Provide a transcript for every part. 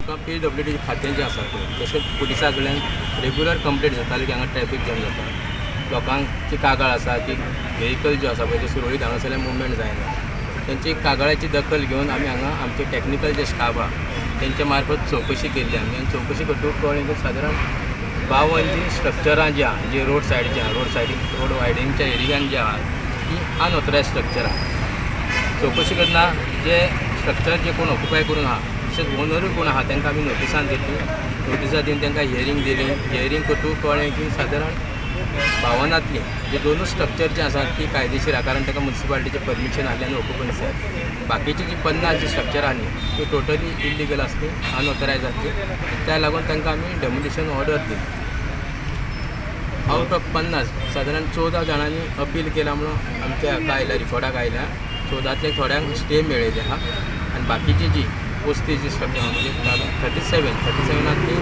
आमकां पीडब्ल्यूडी खातें जें आसा पळय, तशेंच पुलिसा कडल्यान रेगुलर कंप्लेंट जाताली की हांगा ट्रॅफीक जॅम जाता, लोकांची कागाळ आसा की व्हेकल ज्यो आसा पळय त्यो सुरळीत हांगासरल्यान मुवमेंट जायना. तेंची कागाळाची दखल घेवन आमी हांगा आमचे टॅक्निकल जे स्टाफ आहा तेंच्या मार्फत चवकशी केल्ली आमी आनी चवकशी करतकूच कळ्ळें की सादारण 52 जी स्ट्रक्चरां जी आहा, जी रोड सायडची आहा, रोड सायडीक रोड वायडिंगच्या एरियान जी आहा ती अनऑथरायज स्ट्रक्चर आहा. चवकशी करतना जे स्ट्रक्चर जे कोण ऑक्युपाय करून आहा तशेंच ओनरूय कोण आहा तांकां आमी नोटिसां दिली. नोटिसां दिवन तांकां हियरींग दिली. हियरींग करतकूच कळ्ळें की सादारण 52तांतलीं जे दोनूच स्ट्रक्चर जी आसात ती कायदेशीर आहा, कारण ताका मुन्सिपालिटीचें परमिशन आसलें आनी ऑक्युपन्सी आसली. बाकीची जी 50 जी स्ट्रक्चर आसली ती टोटली इल्लिगल आसली, अनऑथरायज आसली. त्या लागून तांकां आमी डेमोलिशन ऑर्डर दिली. आवट ऑफ 50 सादारण 14 जाणांनी अपील केला म्हणून आमच्या हाका आयल्या, रिपोर्टाक आयल्या. 14तले थोड्यांक स्टे मेळयले आहा आनी बाकीची जी 35 जी स्ट्रक्चर आहा म्हणजे 37, 37तांतली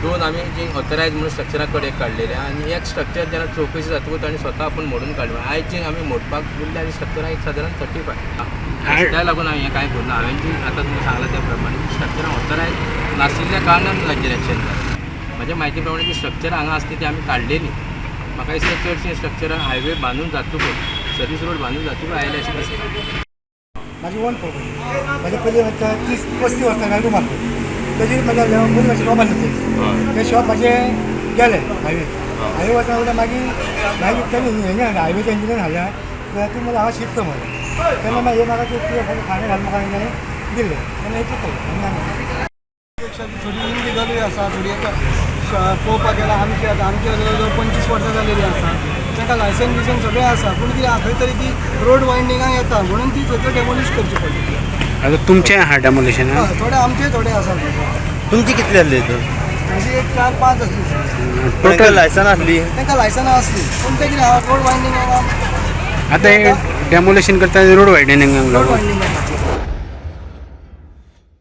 दोन आमी जी ऑथरायज म्हणून स्ट्रक्चरां कडेक काडलेली आहा आनी एक स्ट्रक्चर जेन्ना चवकशी जातकूच ताणें स्वता आपूण मोडून काडलें. आयज जी आमी मोडपाक उरल्या ती स्ट्रक्चरां एक सादारण 35. त्या लागून हांवें हें कांय करूं ना. हांवें जी आतां तुमकां सांगलां त्या प्रमाणे स्ट्रक्चरां ऑथरायज नाशिल्ल्या कारणान तांचेर एक्शन जालें. म्हज्या म्हायती प्रमाणे जी स्ट्रक्चरां हांगा आसली ती आमी काडलेली. म्हाका दिसता चडशीं स्ट्रक्चरां हायवे बांदून जातकूच, सर्वीस रोड बांदून जातकूच आयले अशें दिसता. माझी वन प्रॉपर्टी. म्हजे पयलीं 30-35 वर्सां हांवें रूम आसलो. तेजेर म्हज्या पयलीं मातशें शॉप आसलें थंय. तें शॉप म्हाजें गेलें हायवे. हायवे वचना फुडें मागीर मागीर तेणी हें हायवेच्या इंजिनियर हाडल्या जाल्यार तूं मला हांगा शिफ्ट कर म्हणलें. तेन्ना मागीर म्हाका ते खाणें घालून म्हाका तेंच्यांनी दिलें. तेन्ना इतलें केलें आनी पेक्षा ती थोडी इलिगलूय आसा. थोडी आतां पळोवपाक गेल्यार आमची आतां आमची जवळ जवळ 25 वर्सां जालेली आसा. तांकां लायसन बिसन सगळें आसा, पूण कितें खंय तरी ती रोड वायंडिंगाक येता म्हणून ती थंयसर डेमोलिश करची पडली. आता तुमचें आहा डेमोलिशन? हय, थोडे आमचे थोडे आसा. तुमची कितली आसली हितून? म्हणजे एक चार पांच आसली. टोटल लायसन आसली? तांकां लायसनां आसली, पूण ते कितें आहा, रोड वायंडिंगाक आता हे डेमोलिशन करता रोड वायडनिंगाक रोड लागून. वायंडिंगाक.